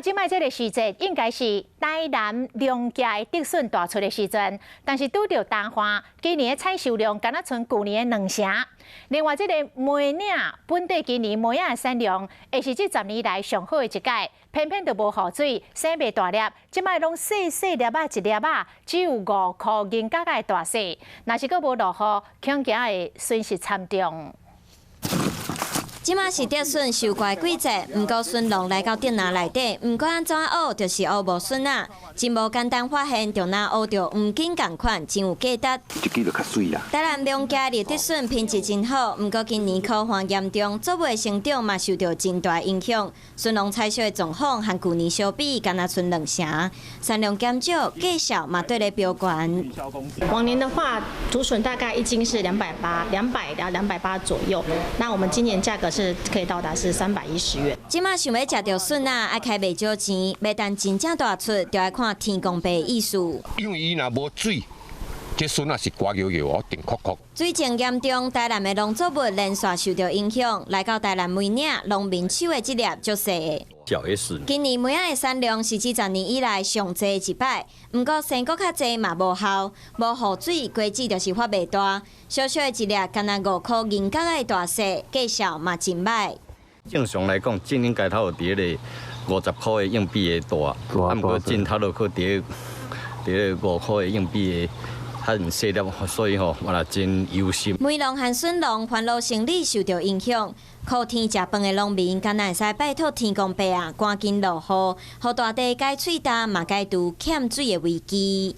這擺這个時節應該是台南龍崎的竹筍大出的時陣，但是拄著乾旱，今年的採收量敢若賰舊年的兩成。另外，這个梅嶺本地今年梅仔的產量，會是這10年來上好的一屆，偏偏就無雨水，生袂大粒，這擺攏細細粒仔一粒仔，只有5箍銀角仔的大細。若是閣無落雨，恐驚會損失慘重。這馬是竹筍收割季節，毋過筍農來到竹籃內底，毋管按怎挖，就是挖無筍仔，真無簡單發現，就若挖著黃金仝款，真有價值。這支就較媠啦。台南龍崎的竹筍品質真好，毋過今年苦旱嚴重，作物的成長嘛受著真大影響。筍農採收的狀況和舊年相比，敢若賰兩成，產量減少，價數嘛綴咧飆懸。往年的話，竹筍大概一斤是280，200到280左右。那我們今年價格是可以到達是310元。這馬想欲食著筍仔，愛開袂少錢，欲等真正大出，就愛看天公伯意思。因為伊若無水，這筍仔是乾搝搝，一定枯枯。水情嚴重，台南的農作物連續受著影響。來到台南梅嶺，農民手的這粒足細的。小 S。今年梅仔的產量是這10年以來上濟一擺，毋過生閣較濟嘛無效，無雨水，果子就是發袂大。小小的一粒，敢若5箍銀角仔的大細，價數嘛真歹。正常來講，種應該頭佇彼个50箍的硬幣的大，啊，毋過種頭落去佇咧5箍的硬幣的。較細粒，所以吼，我也真憂心。梅農和筍農煩惱生理受著影響，靠天食飯的農民，敢若會使拜託天公伯啊，趕緊落雨，予大地解喙焦，嘛解除欠水的危機。